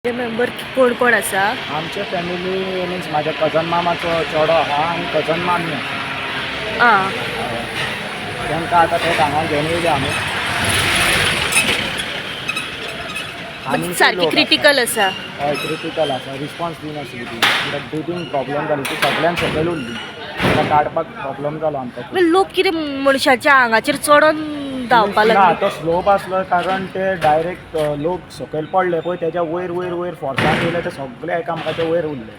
Member कोण कोण आसा? आमचे फॅमिली मिन्स म्हाज्या कजन मामाचो चेडो आहा आनी कजन मामी आसा. आं, तांकां आतां ते हांगा घेवन येयले आमी. आनी सारकी क्रिटिकल आसा? हय, क्रिटिकल आसा. रिस्पॉन्स दिनासली ती, कित्याक ब्रिदींग प्रॉब्लम जाली. ती सगळ्यांक सकयल उरली, ताका काडपाक प्रॉब्लम जालो आमकां खूब. म्हणजे लोक कितें मनशाच्या आंगाचेर चडोन धांवपा ना, लागले? तो स्लोप आसलो कारण ते डायरेक्ट लोक सकयल पडले पळय, तेज्या वयर वयर वयर फोर्सान येयले, ते सगळे एकामेकाच्या वयर उरले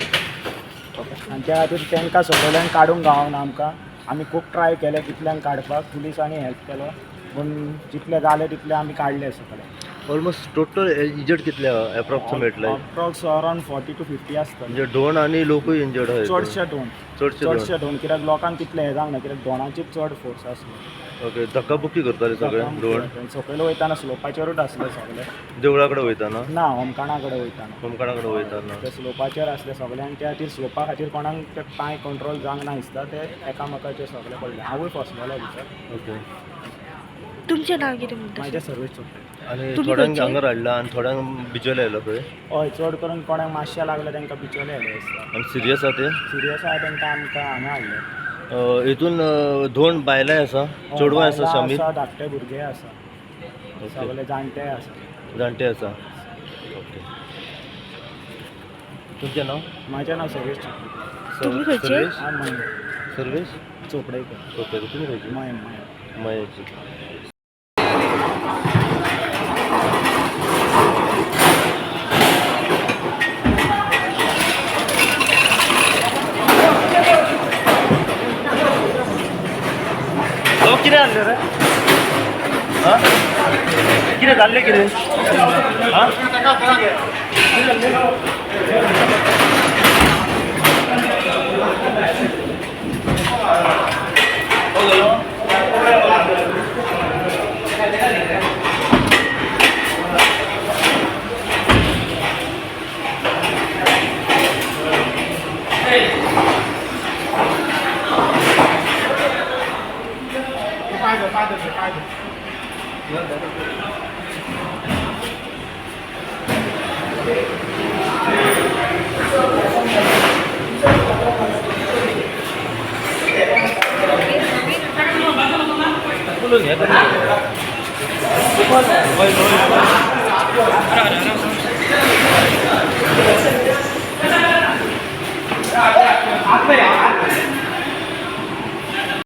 आनी त्या खातीर तांकां सकयल्यान काडूंक गावना आमकां. आमी खूब ट्राय केले तितल्यांक काडपाक, पुलिसांनी हेल्प केलो, पूण जितले जाले तितले आमी काडले सकयल्यान. ऑलमोस्ट टोटल इंजर्ड कितले approximately? Approx around 40 to 50 आसतले. म्हणजे दोन आनी लोकूय इंजर्ड आहात? चडशे दोन. चडशे दोन. चडशे दोन, कित्याक लोकांक तितले हें जावंक ना, कित्याक दोणाचीच चड फोर्स आसलो. ओके, धक्काबुक्की करताले सगळे दोन? सकयल वयताना स्लोपाचेरूच आसले सगळे. देवळा कडेन वयताना? ना, होमखणा कडेन वयताना. होमखणा कडेन वयताना. ते स्लोपाचेर आसले सगळे आनी त्या खातीर स्लोपा खातीर कोणाक ते पांय कंट्रोल जावंक ना दिसता, ते एकामेकाचेर सगळे पडले. हांवूय फसलेलो भितर. ओके. तुमचें नांव कितें म्हणटा? म्हाजें सर्वेश चोपडे. आनी तुमी थोड्यांक खंयचे? हांगर हाडला आनी थोड्यांक बिचोले आयला पळय. हय, चड करून कोणाक मातशें लागलें तांकां बिचोले आयले दिसता. आनी सिरियस आहा ते? सिरियस आहा तांकां आमकां हांगा हाडले. हितून दोन बायलांय आसा, चेडवां आसा बायलां शामील. आसा, धाकटे भुरगे आसा. ओके. सगळे जाणटे आसा. जाणटे आसा. ओके, तुमचें नांव? म्हाजें नांव सर्वेश चोपडे. तुमी खंयचे? सर्वेश. हांव मयें. सर्वेश चोपडेकर. ओके, तुमी खंयचे? मयें, मयें. मयेची. लोक कितें जाल्लें रे? आं, कितें जाल्लें? कितें आं?